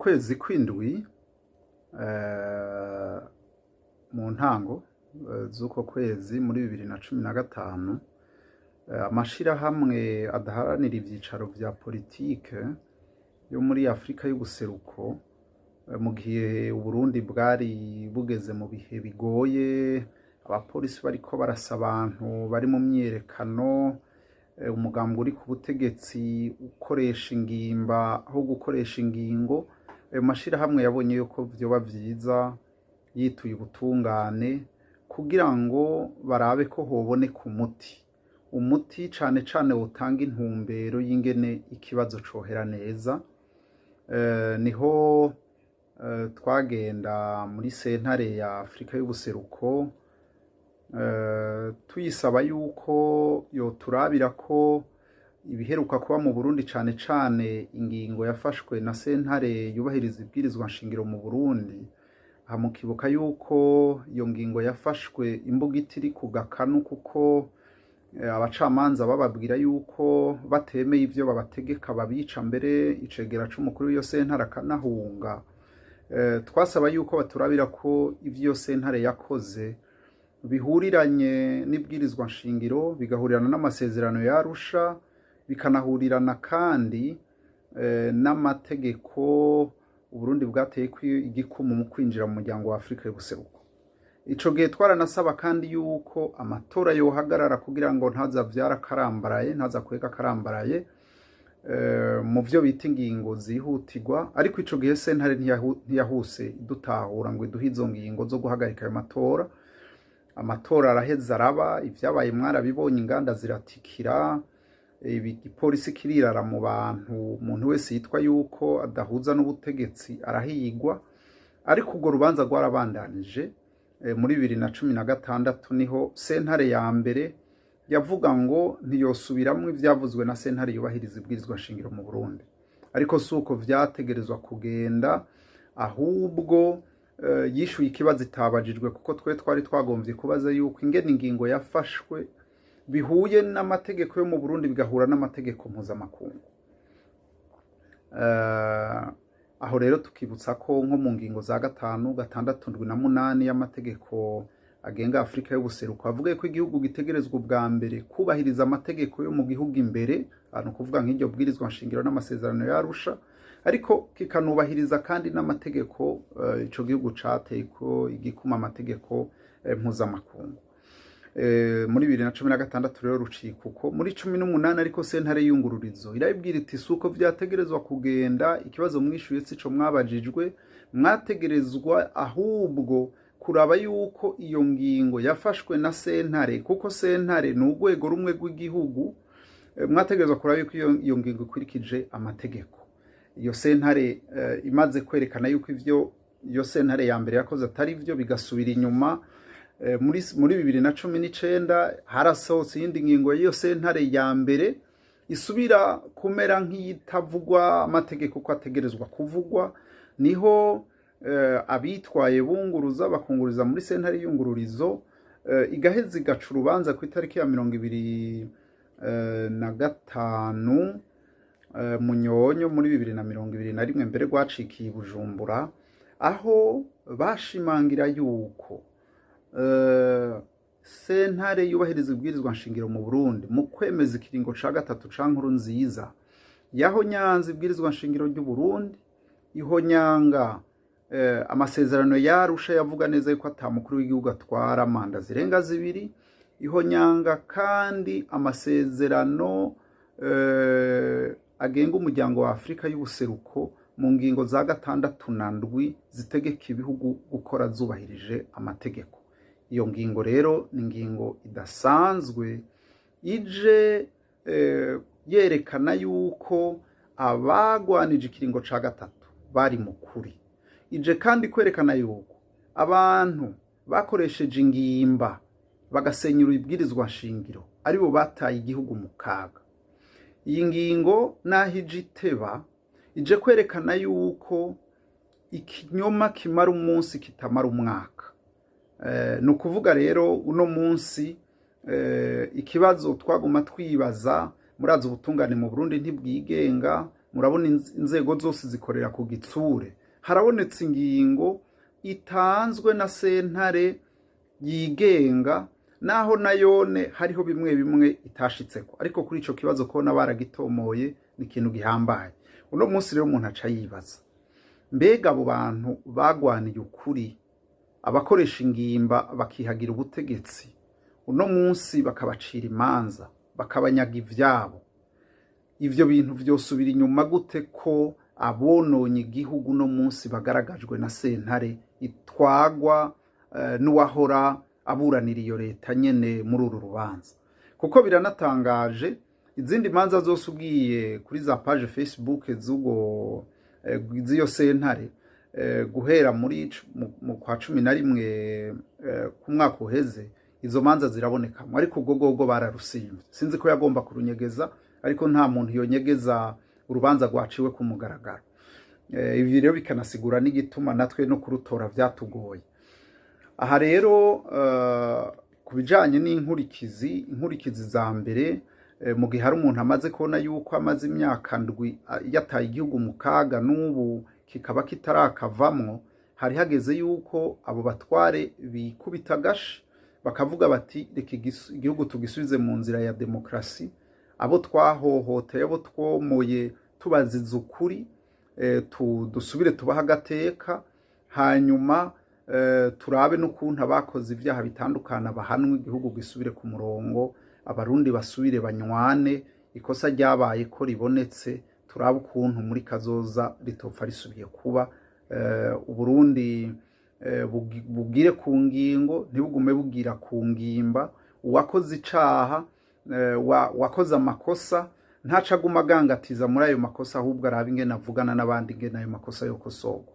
Kwezi kw'indwi, mu ntango z'uko kwezi muri 2015, amashirahamwe adaharanira ivyicaro vya politike yo muri Afrika y'ubuseruko, mu gihe Uburundi bwari bugeze mu bihe bigoye, abapolisi bariko barasa abantu bari mu myiyerekano, umugambwe uri ku butegetsi ukoresha ingimba aho gukoresha ingingo, ayo mashirahamwe yabonye yuko vyoba vyiza yituye ubutungane kugira ngo barabe ko hoboneka umuti cane cane wotanga intumbero y'ingene ikibazo cohera neza. Niho twagenda muri sentare ya Afrika y'ubuseruko, tuyisaba yuko yoturabira ko ibiheruka kuba mu Burundi, cane cane ingingo yafashwe na sentare yubahiriza ibwirizwa nshingiro mu Burundi. Aha mukibuka yuko iyo ngingo yafashwe imbugita iri ku gakanu, kuko abacamanza bababwira yuko batemeye ivyo babategeka babica, mbere icegera c'umukuru w'iyo sentare akanahunga. Twasaba yuko baturabira ko ivyo iyo sentare yakoze bihuriranye n'ibwirizwa nshingiro, bigahurirana n'amasezerano ya Arusha, bikanahurirana kandi n'amategeko Uburundi bwateye igikumu mu kwinjira mu muryango wa Afrika y'ubuseruko. Ico gihe twaranasaba kandi yuko amatora yohagarara kugira ngo ntazavyara akarambaraye, ntazakwega akarambaraye, mu vyo bita ingingo zihutirwa. Ariko ico gihe sentare ntiyahuse idutahura ngo iduhe izo ngingo zo guhagarika ayo matora. Amatora araheza araba, ivyabaye mwarabibonye, inganda ziratikira, igipolisi kirirara mu bantu, umuntu wese yitwa yuko adahuza n'ubutegetsi arahigwa. Ariko urwo rubanza rwarabandanije. Muri 2016 niho sentare ya mbere yavuga ngo ntiyosubiramwo ivyavuzwe na sentare yubahiriza ibwirizwa nshingiro mu Burundi. Ariko si uko vyategerezwa kugenda, ahubwo yishuye ikibazo itabajijwe, kuko twe twari twagomvye kubaza yuko ingene ingingo yafashwe bihuye n'amategeko yo mu Burundi, bigahura n'amategeko mpuzamakungu. Aho rero tukibutsa ko nko mu ngingo za 5, 6, 7 na 8 y'amategeko agenga Afrika y'ubuseruko, avuga ko igihugu gitegerezwa ubwa mbere kubahiriza amategeko yo mu gihugu imbere, ni ukuvuga nk'iryo bwirizwa nshingiro n'amasezerano ya Arusha, ariko kikanubahiriza kandi n'amategeko ico gihugu cateye ko igikuma, amategeko mpuzamakungu. Muri 2016 rero rucika uko. Muri 18 ariko sentare y'iyungururizo irabibwira iti: "Si uko vyategerezwa kugenda, ikibazo mwishuye sico mwabajijwe, mwategerezwa ahubwo kuraba yuko iyo ngingo yafashwe na sentare, kuko sentare ni urwego rumwe rw'igihugu, mwategerezwa kuraba yuko iyo ngingo ikurikije amategeko." Iyo sentare imaze kwerekana yuko ivyo iyo sentare ya mbere yakoze atari vyo, bigasubira inyuma. Muri 2019 harasohotse iyindi ngingo y'iyo sentare ya mbere isubira kumera nk'iyitavugwa amategeko uko ategerezwa kuvugwa. Niho abitwaye bunguruza, bakunguriza muri sentare y'iyungururizo, igaheza igaca urubanza ku itariki ya 25 Munyonyo muri 2021, mbere rwacikiye i Bujumbura, aho bashimangira yuko sentare yubahiriza ibwirizwa nshingiro mu Burundi mu kwemeza ikiringo ca gatatu ca Nkurunziza yahonyanze ibwirizwa nshingiro ry'u Burundi, ihonyanga amasezerano ya Arusha yavuga neza yuko ata mukuru w'igihugu atwara manda zirenga zibiri, ihonyanga kandi amasezerano agenga umuryango wa Afrika y'ubuseruko mu ngingo za 6 na 7 zitegeka ibihugu gukora zubahirije amategeko. Iyo ngingo rero ni ingingo idasanzwe ije yerekana yuko abagwanije ikiringo ca gatatu bari mu kuri, ije kandi kwerekana yuko abantu bakoresheje ingimba bagasenyura ibwirizwa nshingiro aribo bataye igihugu mu kaga. Iyi ngingo naho ije iteba, ije kwerekana yuko ikinyoma kimara umunsi kitamara umwaka. Ni ukuvuga rero uno munsi ikibazo twaguma twibaza, murazi ubutungane mu Burundi ntibwigenga. Murabona inzego zose zikorera ku gitsure. Harabonetse ingingo itanzwe na sentare yigenga, naho nayone hariho bimwe bimwe itashitseko, ariko kuri ico kibazo kubona baragitomoye ni ikintu gihambaye. Uno munsi rero umuntu aca yibaza: mbega abo bantu bagwaniye ukuri, abakoresha ingimba bakihagira ubutegetsi, uno munsi bakabacira imanza, bakabanyaga ivyabo, ivyo bintu vyosubira inyuma gute, ko abononye igihugu uno munsi bagaragajwe na sentare itwagwa n'uwahora aburanira iyo leta nyene muri uru rubanza? Kuko biranatangaje, izindi manza zose ugiye kuri za page Facebook z'ubwo z'iyo sentare, guhera muri mu kwa 11 ku mwaka uheze, izo manza zirabonekamo, ariko ubwo bwobwo bararusimvye. Sinzi ko yagomba kurunyegeza, ariko nta muntu yonyegeza urubanza rwaciwe ku mugaragaro. Ibi rero bikanasigura n'igituma natwe no kurutora vyatugoye. Aha rero ku bijanye n'inkurikizi, inkurikizi za mbere, mu gihe hari umuntu amaze kubona yuko amaze imyaka 7 yataye igihugu mu kaga, n'ubu kikaba kitarakavamwo, hari hageze yuko abo batware bikubita agashi, bakavuga bati: "Reka igihugu tugisubize mu nzira ya demokarasi. Abo twahohoteye, abo twomoye tubaziza ukuri, dusubire tubahe agateka, hanyuma turabe n'ukuntu abakoze ibyaha bitandukana bahanwe, igihugu gisubire ku murongo, Abarundi basubire banywane. Ikosa ryabaye ko ribonetse, turabe ukuntu muri kazoza ritopfa risubiye kuba. Uburundi bugire ku ngingo, ntibugume bugira ku ngimba. Uwakoze icaha, wakoze amakosa, ntaca aguma agangatiza muri ayo makosa, ahubwo arabe ingene avugana n'abandi ingene ayo makosa yokosorwa."